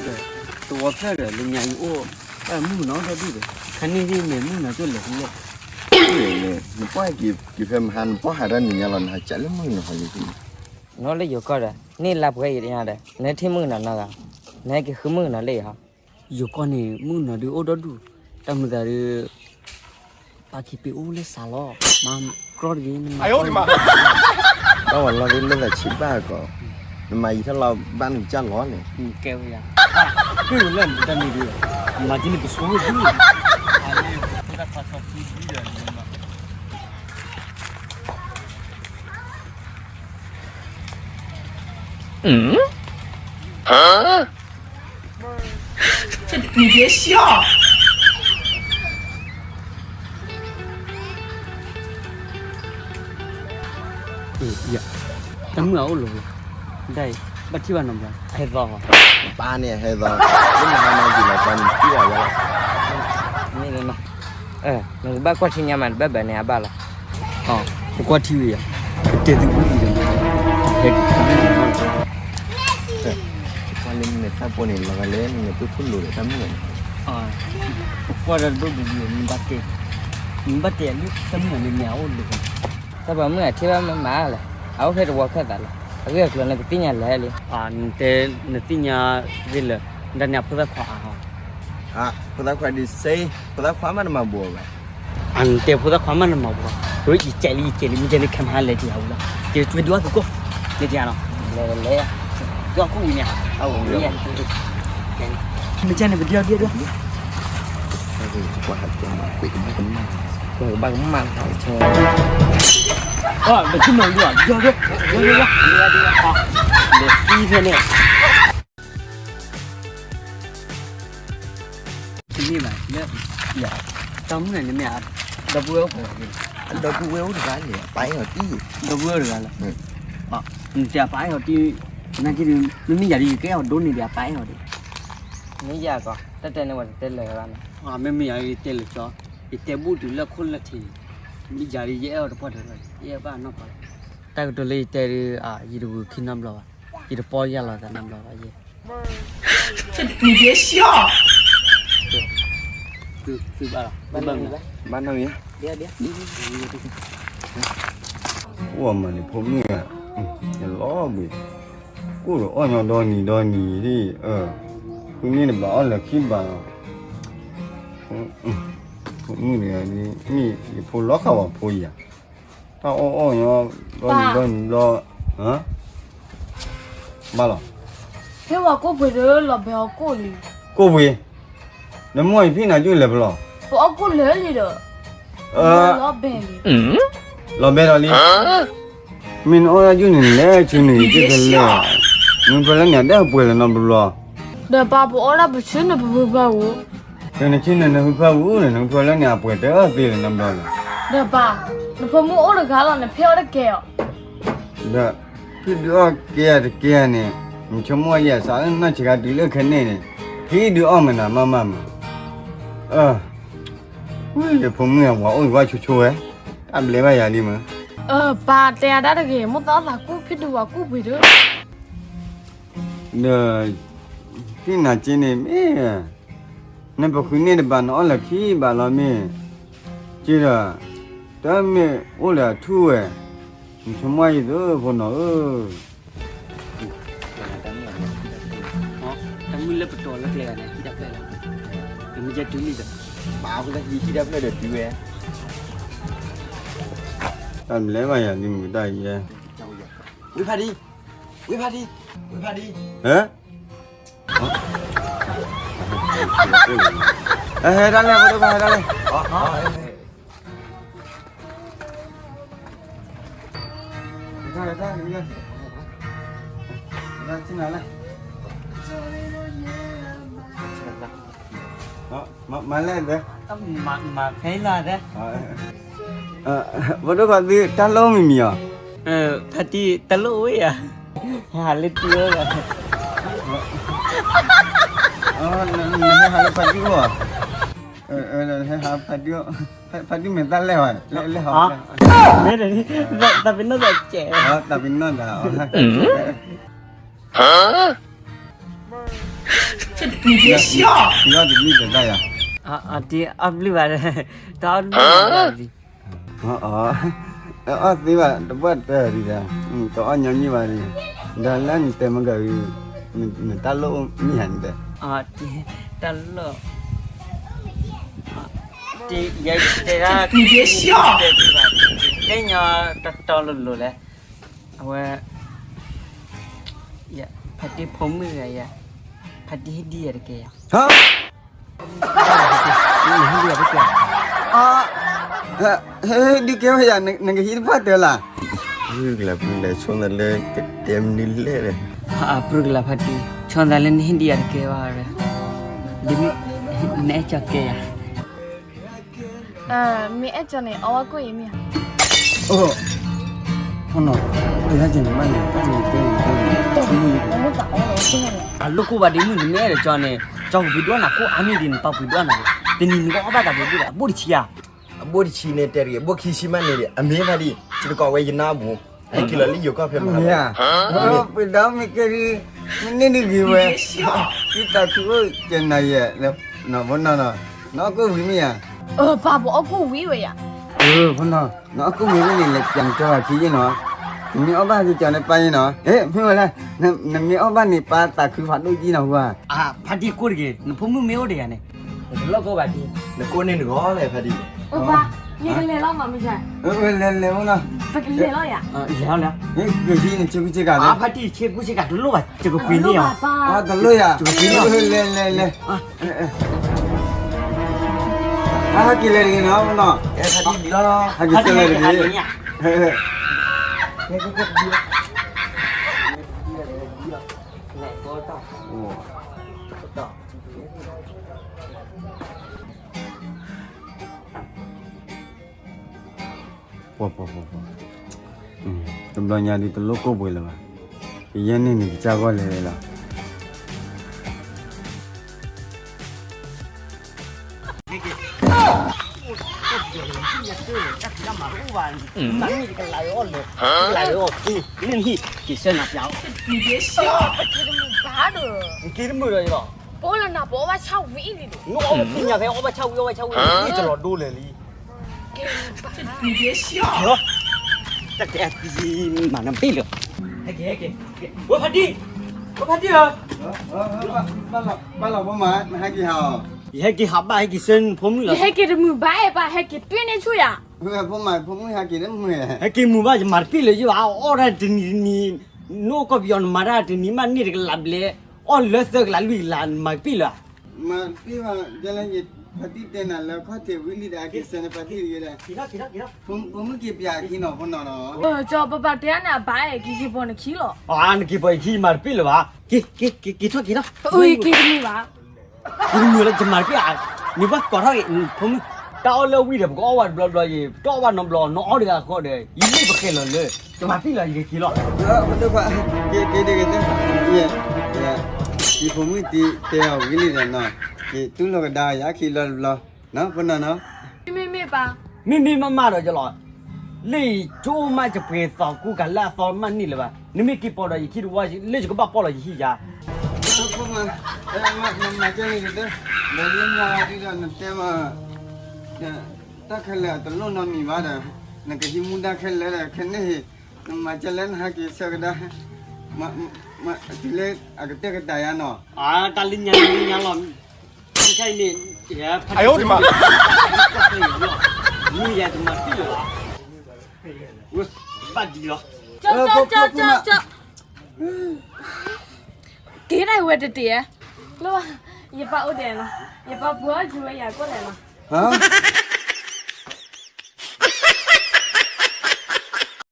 တဝီဖျၢၣ်ဒီး လၢညါအံၤအိၣ် မုၣ်ကနီၤဒီဒူၣ်ဒီး ခါန့ၣ်ဒ်မ့ၢ်မုၣ်ကနီၤကၠိၣ်လဲၤဖဲလဲၣ်. နပှၢ်က့ၤဖဲမဟါ နပှၢ်ဟးတၢ်နံၤညါလီၤ နဟးကးလၢမုၣ်ကနီၤဟီလံ. နအိၣ်လၢယိၤကီၢ်ဒီး န့ၢ်လါပှဲၤအံၤညါဒီး နထံၣ်မုၣ်ကနီၤနီတဂၤ, နဟဲက့ၤဃုမုၣ်ကနီၤလၢယဟီ. ယိၤကီၢ်န့ၣ် မုၣ်ကနီၤဒုးအိၣ်ဒီဒူၣ်, တၢ်မုာ်သးဒုး ပာ်က့ၤပ့ၤအိၣ်လၢစးလီၤ, မၤကြီတဂ့ၤ, နမၤကြီတဂ့ၤ, ဘၣ်ဝဲလီၤဒ်လၢသးဆံးဘၣ်ကီး, နမၤယံာ်ထီၣ်လီၤဘၣ်နကစၢ်လီၤန့ၣ်, ကဲဝဲယၤ, ပ့ၤလၢနတၢ်မံၤဒုး, မၤက့ၤန့ၣ်ပဆိဒုး, တၢ်မုၣ်အအိၣ်လီၤ, ဒ်အံၤ ဘၣ်ထံၣ်ဘၣ်နီတဘျီ, ဟဲသီ, ပၢ်န့ၣ်ဟဲသီ, လၢမဟါနီက့ၤလီၤပၢ်န့ၣ်ထံၣ်အဝဲလီၤ, မ့ၢ်လီၤနီၤ, နကဘၣ်ကွၢ်ထံညါမး တဘၣ်ဘၣ်န့ၣ်အဘၣ်လီၤ, ပကွၢ်ထံဝံၤယၤ, ပတဲသုအိၣ်အံၤဒီး, ဟဲက့ၤ ကွၢ်လၢနမဲာ်သၣ်ပိန့ၣ် လီၤဂာ်လၢနမဲာ်ပၢၢ်ခိၣ်လိၤဒီးတၢ်မုၣ်န့ၣ်, ပကွၢ်ဒီးတဘၣ်ဘၣ်ဘၣ် နဘၣ်တဲ, နဘၣ်တဲလၢတၢ်မုၣ်န့ၣ် မ့ၢ်အအိၣ်လၢ တၢ်ပှၤမုၣ်အထံၣ်ဘၣ်မးမးလဲၣ်, အအိၣ်ဖဲတဝီခၢၣ်သးလီၤ, အဂ့ၢ်အကျိၤနကသ့ၣ်ညါလဲၣ်လံ, နတဲ နသ့ၣ်ညါသ့လၢ ဒ်န့ၣ်အဖိသၣ်ခွါအါဟီ, ဖိသၣ်ခွါဒ်စ့, ဖိသၣ်ခွါမးနမၤဘူးအီၤဘၣ်, နတဲဖိသၣ်ခွါမးနမၤဘူးအီၤ, ယကဲးလံ ယကဲးလံ မ့ၢ်ကဲလံ ခဲမဟါလဲၤက့ၤအဝဲလီၤ, ကဲး ပဒုးအီၣ်သုကိၣ်, လဲၤက့ၤလီၤ, လဲၤလဲၤ, ဒုးအီၣ်ကိၣ်ဝံၤန့ၣ်, မ့ၢ်ကဲန့ၣ် ပဒုးအီၣ်ဒုးအီၣ်ဒုး ပကဘၣ်ကမၣ်, ပကမၣ်, ပကမၣ်, လဲၤသံဖဲန့ၣ်, တမ့ၢ်ဘၣ်, တၢ်မုၣ်န့ၣ်မ့ၢ်, ဒီပုၢ်ဝဲၢ်အိၣ်ဖဲလဲၣ်, ဒီပုၢ်ဝဲၢ်အိၣ်တဂၤန့ၣ် အပၢ်အဲၣ်အီၤတံၢ်, ဒီပုၢ်ဝဲၢ်အိၣ်တဂၤလီၤ, နတဲအပၢ်အဲၣ်အီၤတံၢ်, နာ်က့ဒီး မ့မ့ၢ်ယၤဒီး ယကအဲၣ်အီၤဒိၣ်န့ၢ်ဒံးအပၢ်အဲၣ်အီၤဒီး, မ့ၢ်ယၤကီး တၢ်တဲန့ၣ်ဝဲတတဲလၢၤဘၣ်န့ၣ်, မ့မ့ၢ်ယၤဒီး ယတဲလၢၤကၠီ, ယတဲဘူၣ်တုၤလၢခိၣ်လၢထံး, မ့ၢ်ယၤဒီး ယအဲၣ်အီၤတပှၢ်တၢၢ်လီၤ, ယအဲၣ်ဘၣ်နီၢ်ကီးလီၤ, တၢ်ကတိၤလၢယတဲဒီး ယတဂုာ်ခံနီတဘျီဘၣ်, ယတပီၢ်ယၢ်လီၤသးနီတဘျီဘၣ်ယဲ သုဘၣ်လီၤ, ဘၣ်နီၢ်ဂံၢ်, အိၣ်မးန့ၣ်ဖိမုၣ်, ယလီၤဘှံး, ကိၣ်ဒီးအီၣ်ညီဒီနံၤဒီနံၤဒ်, ဃုန့ၢ်တဘၣ်အီၣ်လၢခံဘၣ်လီၤ, ဖိမုၣ်န့ၣ်, မ့ၢ်ယဖိလီၤဃာ်ဝဲဖိယၤ, တၢ်အီၣ်အီၣ်ညီ, ဒီနံၤဒီနံၤဘျီ, ဘၣ်လီၤ, ဟ့ၣ်ဝဲကိၣ်ပှ့ၤဒီး လီၤဘဲအီၣ်ကိၣ်လံ, ကိၣ်ပှ့ၤ, နမိၢ်ယဖံၣ်နၤကၠိလဲၤဖဲလဲၣ်, ပအီၣ်ကိၣ်လၢာ်လံဒီး, လီၤဘဲလံ, လီၤဘဲဒီးလံ, မ့ၢ်နအီၣ်ဒၣ်ကၠိန့ၣ် နလဲၤဆူန့ၣ် ကၠိဖဲလဲၣ်, နဖဲလဲၣ်န့ၣ် အတၢ်ပှဲၤလၢၤနီတဘျီဘျီ, ဒီးပၢ်ပအီၣ်ဒၣ်ပဆၢန့ၣ် ပဖုဖၢပူၤ, ဒီးနဆၢန့ၣ် နဖုဖၢပူၤန့ၣ် နဖုဖၢလၢန့ၣ်အပှဲၤတသ့လၢၤနီတဘျီလၢၤ, ဒီးပၢ်, နဖိမုၣ်အိၣ်တဂၤလီၤ နဖံးအီၣ်တကဲအီၤ ဒီး ဖံဒုးအီၣ်ကဲတကဲန့ၣ်, နဆိကမိၣ်ယဲစးလၢနီၢ်ဆံးခါတုၤလၢခဲန့ၣ်န့ၣ်, ဖံဒုးအီၣ်မနုၤမးမးမး, အၢ, ဝံၤယဖိမုၣ်အဝၤအိၣ်ဝဲဆိဆိဝဲ, တၢ်ဘျဲဘၣ်ယၤလံမး, ပၢ်တဲအဒၣ်တဂ့ၤ မိၣ်သီသးကူၣ်ဖံဒုးဝၤကူၣ်ပှ့ၤဒီး ဒီး သ့ၣ်နၤက့န့ၣ်မ့ၢ်, နပဃုန့ၢ်တဘၣ်နအီၣ်လၢခံဘၣ်လီၤမ့ၢ်, က့ဒီး, တမ့ၢ်အိၣ်လၢအထူၣ်ဝဲ, နဆိကမိၣ်ယသုဖိနီၤဧၢ, တၢ်မုၢ်လၢပတီၤလၢကျဲဂၤန့ၣ် ဟံၣ်တၢ်ဖျၢၣ်လီၤ, မ့ၢ်ကဲတုၤလံဒီး, ပာ်အဃိသတးဟံၣ်ဟံၣ်တၢ်ဖျၢၣ်ဒီးတုၤဝဲ, တၢ်ဘျဲဘၣ်ယၤလံမုၢ်တၢ်ယဲ, ဝံဖးဒံ, ဝံဖးဒံ, ဝံဖးဒံ, ဟဲ ဟဲတၢ်လဲၣ် ဖိဒိၣ်ခွါ ဟဲတၢ်လဲၣ်, မၤလဲၣ်, မၤဖဲလီၤ, ဖိဒိၣ်ခွါသု တၢ်လိၣ်မံၤမံၤအီၤ, ဖါတံၢ်တၢ်လိၣ်ဝဲယၤ, ဟဲဟးလၢတံၢ်အိၣ်လီၤ, ဟဲဟးလၢဖါတံၢ်အိၣ်, ဟဲဟးဖါတံၢ်အိၣ်, ဖါတံၢ်မဲာ်သၣ်လဲၣ်ဝဲ, လဲၤလဲၤဟး, မ့ၢ်တၢ်ပ့ၤနီၣ်သးကဲး, တၢ်ပ့ၤနီၣ်သး, ဟါ ဟါ တံၤအီၣ်တဘျုးတၢ်ယၤ, တံၤအီၣ်ဘျုးဘၣ်, တအီၣ်ဘျုးဘၣ်, အီၣ်သ့ဘၣ်တပှၢ်တၢၢ်ဒံးဒီး, တအီၣ်ညီနုၢ်ဘၣ်ဒံး, ဒီးလၢနတဲမ့ၢ်ကၤအံၤ, နတၢ်လိၣ်မ့ၢ်ဧါနတဲ, တၢ်လိၣ်, ယတဲဒၣ်, တဲညီတတီလိၤလိၤလဲၣ်, အဝဲ ဖါတံၢ်ဖိမုၣ်ဂၤယၤ, ဖါတံၢ်ဟ့ၣ်ဒံးယၤတကဲယၤ, ဟ့ၣ်ဒံးယၤတကဲ, ဟ့ၣ်ဒံးကဲဝဲယၤ, နကဟံးတပှၢ်တၢၢ်လၢ်, ပှၤကလၢ်ဖုလဲၣ် ဆိသးလၢကတဲမနုၤလဲၣ်, ပှၤကလၢ်ဖါတံၢ် ဆိသးလၢနဟ့ၣ်ဒံးယၤတကဲဘၣ်, ဒ်မ့ၢ် နအဲၣ်ကၠီကဲယၤ မ့ၢ်အဲၣ်ကၠီန့ၣ် အီၣ်ဝဲကိၣ်အံၤမ့ၢ်ဧါ, အိၣ်, ဖနီၤ, တဟဲက့ၤန့ၣ်ဘၣ်န့ၣ် တၢ်န့ၣ်တဲန့ၣ်တဲန့ၣ်, အလိၣ်ကိၣ်ဘၣ်ဒ်မုၢ် နမ့ၢ်အဲၣ်ဒိးကၠီန့ၣ်, ကၠီကပှ့ၤဒိၣ်နၤကိၣ်အါမံၤဒ်န့ၣ် ပှၤပှ့ၤဒိၣ်နၤ, တနံၤနကအီၣ်ဘၣ်တၢ်ပှ့ၤဒိၣ်ဒီး အဘိၣ်တဆံဧါ, အဘိၣ်တဆံန့ၣ်တဲတဂ့ၤ, ဘိၣ်ခံဆံမးန့ၣ်ဒီး အမ့ၢ်ဖါဒံၣ် ယတကိးဝဲယနါအပူၤ, ဟဲက့ၤလီၤလၢယိၤကီၢ်ဖဲမဟါလီၤ, ပှ့ၤဒီးမ့ၢ်ကဲဒ်, မ့ၢ်န့ၢ်ဒ်ဂ့ၤဝဲ, ယတၢ်ခုအိၣ်ကဲနၤယဲ, နီၢ်ဖိနီၤနီၤ, နအီၣ်ကိၣ်ဝံၤမ့ၢ်ဧါ, ပၢ်ပအီၣ်ကိၣ်ဝံၤဝဲယၤ, ဖိနီၤ, နအီၣ်ကိၣ်ဝံၤဝဲန့ၣ် လဲၤပျးနကၠီဂၤခံယ့ၣ်နီၤ, နမ့ၢ်အီၣ်ဘၣ်ကၠီန့ၣ်ပၢ်ယ့ၣ်နီၤ, မ့ၢ်ဝဲလဲၣ်, နမ့ၢ်အီၣ်ဘၣ်န့ၣ် ပၢ်တၢ်ခုဖးဒိၣ်ကံနီၤဟူဧါ, ဖါတံၢ်ကိၣ်တဂ့ၤ, နဖိမုၣ်မ့ၢ်အိၣ်ဒီးယၤန့ၣ်, နတလိၣ်ကိၣ်ဘၣ်ဒံး, နကိၣ်န့ၣ်နဂီၢ်လဲၣ်ဖါတံၢ်, ပၢ်, နကလဲၤလီၤမးမ့ၢ်ဧါ, လဲၤလဲၤမနီၤ, ပကလဲၤလီၤယၤ, လဲၤလီၤ, ကဟံးနဆ့ကူဆ့ကၤ, ဖါတံၢ်ဆ့ကူဆ့ကၤတလိၣ်ဘၣ်, ယကပှ့ၤန့ၢ်အီၤ, တလိၣ်ယၤ, လဲၤလဲၤလဲၤ ဟဲက့ၤလဲၤတဂ့ၤနီၤ, ဟဲက့ၤလဲၤတဂ့ၤ, ပှၤပှၤပှၤပှၤ, တဘျီညါဒ်တလိၣ်ကိၣ်ပှ့ၤလၢၤဘၣ်, ကယဲၢ်န့ၣ်န့ၣ် ကစၢ်ဂီၢ်လဲၤလဲၤလီၤ. ပအိၣ်လၢနၤ ပအီၣ်ဘၣ်ဆၣ်ဝံၤလံဒီး, နအီၣ်ဘၣ်သ့ၣ်ညါဖဲအီၣ်ဘၣ်ဆၣ်ဝံၤ အီၣ်ဘၣ်ဆၣ်ဝံၤလံ ယလီၤဒိလဲၣ်လံ, ကဲ, မၤနဘ့ၣ်လၢ, ဟဲက့ၤ ဟဲက့ၤ, ဝဲဖါတံၢ်, ဝဲဖါတံၢ်ဧၢ, ဘၣ်လီၤဖိမါ နဟဲက့ၤဟးအီၤ, ယဟဲက့ၤဟးဘၣ် ဟဲက့ၤဆှၢနဖိမုၣ်လီၤ, ယဟဲက့ၤတမုာ်ဘၣ်အဲၣ်ဘၣ် ဟဲက့ၤတွံၢ်န့ၢ်ဆူၣ်ယၤ, ဖိမါ ဖိမုၣ်ဟဲက့ၤတမုာ်, ဟဲက့ၤမုာ်ဘၣ် ယမၤတပ့ၢ်လၢၤယဘၣ် အီၣ်ဒၣ်တနံၤတနံၤ, နအိၣ်ကီၢ်ပယီၤ နမၤတၢ်တနံၤမးန့ၢ်တကလးဘျဲၣ်, အီၣ်လၢသၢကလးလွံၢ်ကလး နမၤတပ့ၢ်လၢၤ, မၤတပ့ၢ်ဘၣ် ဒ်လဲၣ်, ဖါတံၢ်တဲနၤလၢခီၣ်ထံးဝံၤလံဒီး က့ၤဆှၢနဖါတံၢ်တဂ့ၤဒီး, ဖိမုၣ်က့ၤပျးခံနီၤ ဖိနီၤနီၤ, ကၠီပပာ်တဲန့ၣ် အဘၣ်အဲၣ် က့ၤက့ၤပိာ်နခံလီၤ, နက့ၤပိာ်ယခံ ယမၤတပ့ၢ်လၢၤဘၣ်, က့ၤ က့ၤ က့ၤထီၣ်က့ၤထီၣ်, က့ၤတမုာ်ဘၣ် က့ၤတမုာ်လၢယမၤတပ့ၢ်ဧါ, နဘၣ်ကိးထီၣ်က့ၤ ဖိမုၣ်, တၢ်အီၣ်လၢဝံၤဒီး ပကအီၣ်ဘၣ်တဘျီဘျီအံၤ ပတအီၣ်ဘၣ်နီတဘျီ နအီၣ်တဂၤဃီဒီး ယမ့ၢ်ပဃဲၤလီၤလၢ ယမၤတပ့ၢ်လၢၤ ယက့ၤလီၤ, က့ၤ က့ၤတဂ့ၤ, ယဖိမုၣ်တံၤတဲအီၤဝံၤလံဒီးနီၤ, က့ၤတူၢ်လိာ်ကဒါယၤခံဘျီတဘျီ, ဖိနီၤနီၤ, မ့မ့ၢ်မ့ၢ်ပၢ်, မ့မ့ၢ်မ့ၢ်မးဒီးယလီၤ, လၢယကၠိမး ယပှ့ၤသီကူကၤလၢအသီမးန့ၢ်လၢၤဘၣ်, နမ့ၢ်က့ၤပိာ်ဒီးယခံတဝီ လၢယကဘၣ်ပိာ်လီၤယဟံၣ်ယၤ, မၤကဲန့ၣ်ကတၢၢ်, ဒီးလၢညါဒ်ဒီးနတဲမး, တၢ်ခဲလၢာ်အတလိၣ်နီတမံၤဘၣ်ဒီး, နကဟံးမူဒါခဲလၢာ်ဒီး ခဲန့ၣ်ဟ့ၣ်, နမၤကဲလၢနဟဲက့ၤဆၢကဒါ, တုၤလၢအကတဲာ်ကတီၤယၤနီၤ, တၢ်လၢညါလၢညါလီၤ, ခဲအံၤန့ၣ်, မ့ၢ်ယၤတမၤတံၢ်လီၤ, ဘၣ်ဒံးလီၤ, က့ၤဒၣ်ဝဲတတ့ၢ်, လၢ, ယပၢ်အိၣ်ဒဲးလီၤ, ယပၢ်ပှ့ၤအီၣ်ယၤဝဲယၤကိၣ်လဲၣ်လီၤ,